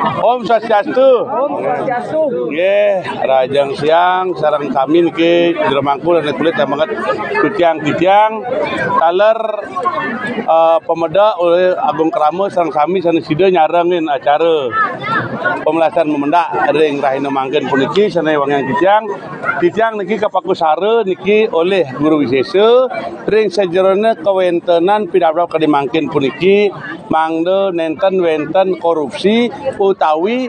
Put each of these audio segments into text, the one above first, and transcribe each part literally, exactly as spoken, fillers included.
Om Swastiastu. Om Swastiastu. Nggih, rahajeng siang sareng sami niki jero mangku lan kulit banget titiang-titiang taler eh, pamedha olih Agung Krama sareng sami sané sida nyarengin acara pemelasan memendak ring rahina mangkin puniki sané wangiang titiang. Titiang niki kapakusara niki olih Guru Wisésa ring sajeroné kawéntenan pidabdab kadi mangkin puniki mangda nénten wénten korupsi utawi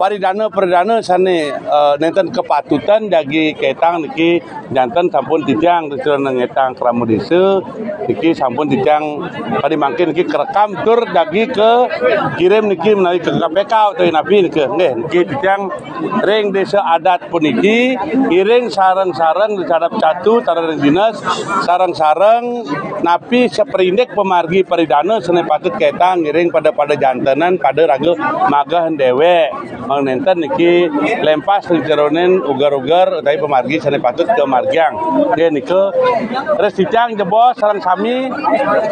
paridana-paridana sané eh, nénten kapatutan jagi ketang niki janten sampun titiang sajeroné ngetang krama désa niki sampun titiang kadi mangkin niki kerekam tur jagi kekirim niki menawi ke K P K utawi napi niki nggih niki titiang ring désa adat puniki iring sareng-sareng dicadap catu taler ring dinas sareng-sareng napi saprindik pamargi paridana sané patut ketang ngiring pada-pada jantenan pada raga magah déwék. Mangda nénten niki lempas ring jeroning uger-uger utawi pamargi sané patut kamargiang. Nggih nika res titiang jebos sareng sami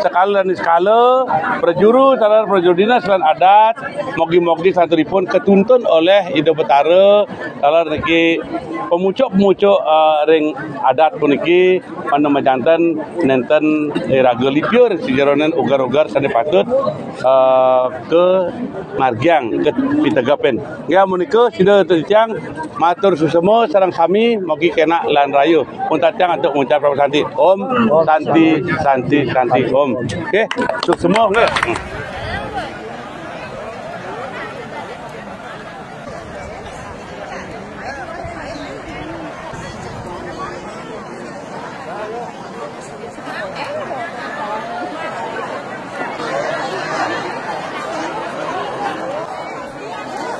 sekala lan sekala prajuru taler prajuru dinas lan adat mogi-mogi santuripun katuntun oleh Ida Betara taler niki pemucuk-pemucuk eh, ring adat puniki mangda majanten nénten iraga lipiur sajeroning uger-uger sané patut eh, kamargiang kapitegepin. Nggih amunika sida titiang matur suksma sareng sami mogi kenak lan rahayu. Pun titiang antuk ngucap Parama Santi. Om Santi Santi Santi Om. Nggih, suksma nggih.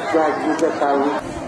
Gaji Betawi.